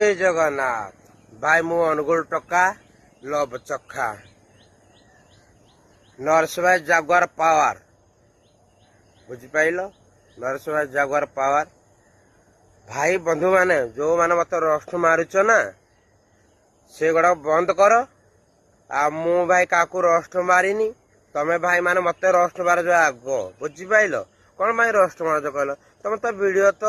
ଜୟ ଜଗନ୍ନାଥ ଭାଇ। ମୁଁ ଅନୁଗୁଳ ଟକା ଲବ ଚଖା ନରସ ଭାଇ ଜାଗୁଆର ପାୱାର, ବୁଝିପାରିଲ? ନରସ ଭାଇ ଜାଗୁଆର ପାୱାର। ଭାଇ ବନ୍ଧୁମାନେ, ଯୋଉମାନେ ମତେ ରୋଷ୍ଟ ମାରୁଛ ନା, ସେଗୁଡ଼ାକ ବନ୍ଦ କର। ଆଉ ମୁଁ ଭାଇ କାହାକୁ ରୋଷ୍ଟ ମାରିନି। ତମେ ଭାଇମାନେ ମତେ ରୋଷ୍ଟ ମାରୁଛ ଆଗ, ବୁଝିପାରିଲ? କଣ ପାଇଁ ରୋଷ୍ଟ ମାରୁଛ କହିଲ? ତମେ ତ ଭିଡିଓ ତ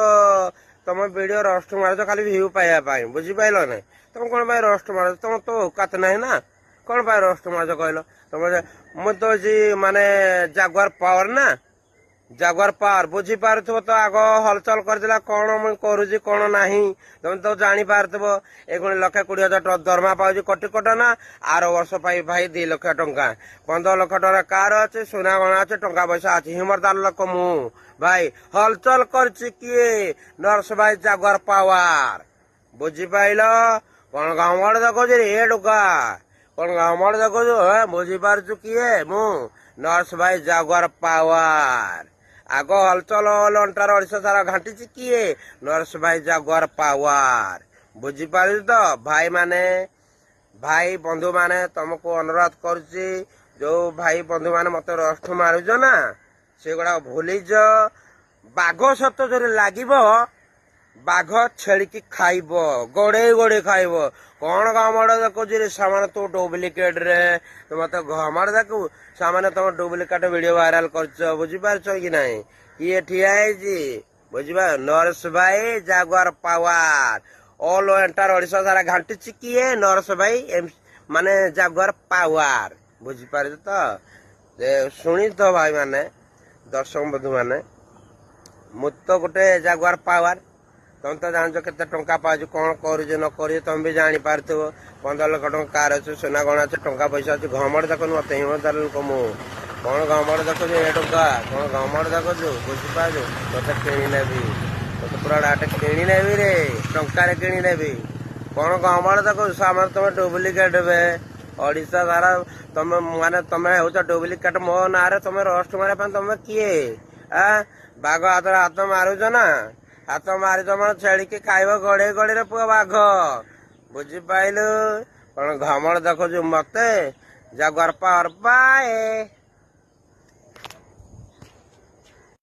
ତମ ଭିଡିଓ ରୋଷ୍ଟ ମାରୁଛ ଖାଲି ଭିଉ ପାଇବା ପାଇଁ, ବୁଝିପାରିଲ ନାଇଁ? ତମେ କଣ ପାଇଁ ରୋଷ୍ଟ ମାରୁଛ? ତମ ତ ଔକାତ ନାହିଁ ନା, କଣ ପାଇଁ ରୋଷ୍ଟ ମାରୁଛ କହିଲ? ତମେ ମୁଁ ତ ହଉଛି ମାନେ ଜାଗୁଆର ପାୱାର ନା, ଜାଗୁଆର ପାୱାର ବୁଝିପାରୁଥିବ ତ। ଆଗ ହଲଚଲ କରିଥିଲା, କଣ ମୁଁ କରୁଛି କଣ ନାହିଁ ତମେ ତ ଜାଣିପାରୁଥିବ। ଏଗୁଣି 1,20,000 ଟଙ୍କା ଦରମା ପାଉଛି କଟି କଟା ନା। ଆର ବର୍ଷ ପାଇଁ ଭାଇ 2 ଲକ୍ଷ ଟଙ୍କା, 15 ଲକ୍ଷ ଟଙ୍କା କାର ଅଛି, ସୁନା ଗଣା ଅଛି, ଟଙ୍କା ପଇସା ଅଛି। ହିମରଦାର ଲୋକ ମୁଁ ଭାଇ। ହଲଚଲ କରିଛି କିଏ? ନରସ ଭାଇ ଜାଗୁଆର ପାୱାର, ବୁଝିପାରିଲ? କଣ ଘମଡ଼ ଦେଖୁଛୁ ରେ ଏ ଟୋକା? କଣ ଘମଡ଼ ଦେଖୁଛୁ? ବୁଝିପାରୁଛୁ କିଏ ମୁଁ? ନର୍ସ ଭାଇ ଜାଗୁଆର ପାୱାର। ଆଗ ହଲଚଲ ଅଣ୍ଟାର ଓଡ଼ିଶା ସାରା ଘାଣ୍ଟିଛି କିଏ? ନରସ ଭାଇ ଜାଗୁଆର ପାୱାର, ବୁଝିପାରୁଛୁ ତ? ଭାଇମାନେ, ଭାଇ ବନ୍ଧୁମାନେ, ତମକୁ ଅନୁରୋଧ କରୁଛି, ଯୋଉ ଭାଇ ବନ୍ଧୁମାନେ ମତେ ରୋଷ୍ଟ ମାରୁଛ ନା, ସେଗୁଡାକ ଭୁଲିଯ। ବାଘ ସତ ଯଦି ଲାଗିବ, ବାଘ ଛେଳିକି ଖାଇବ, ଗୋଡେଇ ଗୋଡେଇ ଖାଇବ। କଣ ଘମଡ଼ ଦେଖୁଛୁ ରେ ସାମାନ? ତୁ ଡୁପ୍ଲିକେଟ ରେ, ତୁ ମତେ ଘମଡ଼ ଦେଖୁ ସାମାନେ। ତମ ଡୁପ୍ଲିକେଟ ଭିଡିଓ ଭାଇରାଲ କରୁଛ, ବୁଝିପାରୁଛ କି ନାହିଁ? କିଏ ଠିଆ ହେଇଛି ବୁଝିପାର? ନରସ ଭାଇ jaguar power. All enter Odisha ସାରା ଘାଣ୍ଟିଛି କିଏ? ନରସ ଭାଇ ମାନେ ଜାଗୁଆର ପାୱାର, ବୁଝିପାରୁଛ ତ? ଶୁଣି ତ ଭାଇ ମାନେ, ଦର୍ଶକ ବନ୍ଧୁ ମାନେ, ମୁଁ ତ ଗୋଟେ ଜାଗୁଆର ପାୱାର। ତମେ ତ ଜାଣିଛ କେତେ ଟଙ୍କା ପାଉଛୁ, କଣ କରୁଛ ନ କରୁଛ ତମେ ବି ଜାଣିପାରୁଥିବ। 15 ଲକ୍ଷ ଟଙ୍କା କାର ଅଛି, ସୁନା ଗଣା ଅଛି, ଟଙ୍କା ପଇସା ଅଛି। ଘମଡ଼ ଦେଖୁନୁ ମତେ, ହିମଦାର ଲୋକ ମୁଁ। କଣ ଘମଡ଼ ଦେଖୁଛୁ ଏ ଟଙ୍କା? କଣ ଘମଡ଼ ଦେଖୁଛୁ? ବୁଝିପାରୁଛୁ? ତତେ କିଣି ନେବି, ତତେ ପୁରା ଡାଟେ କିଣି ନେବି ରେ, ଟଙ୍କାରେ କିଣି ନେବି। କଣ ଘମଡ଼ ଦେଖୁଛୁ ସାମାନ? ତମେ ଡୁପ୍ଲିକେଟ ବେ। ଓଡ଼ିଶା ସାରା ତମେ ମାନେ ତମେ ହେଉଛ ଡୁପ୍ଲିକେଟ। ମୋ ନାଁରେ ତମେ ରୋଷ୍ଟ ମାରିବା ପାଇଁ ତମେ କିଏ? ଆ ବାଘ ହାତରେ ହାତ ମାରୁଛ ନା, ହାତ ମାରି ତମର ଛେଳିକି ଖାଇବ ଗୋଡେଇ ଗୋଡେଇରେ ପୁଅ ବାଘ, ବୁଝିପାଇଲୁ? କଣ ଘମଡ଼ ଦେଖୁଛୁ ମତେ? Jaguar power, bye.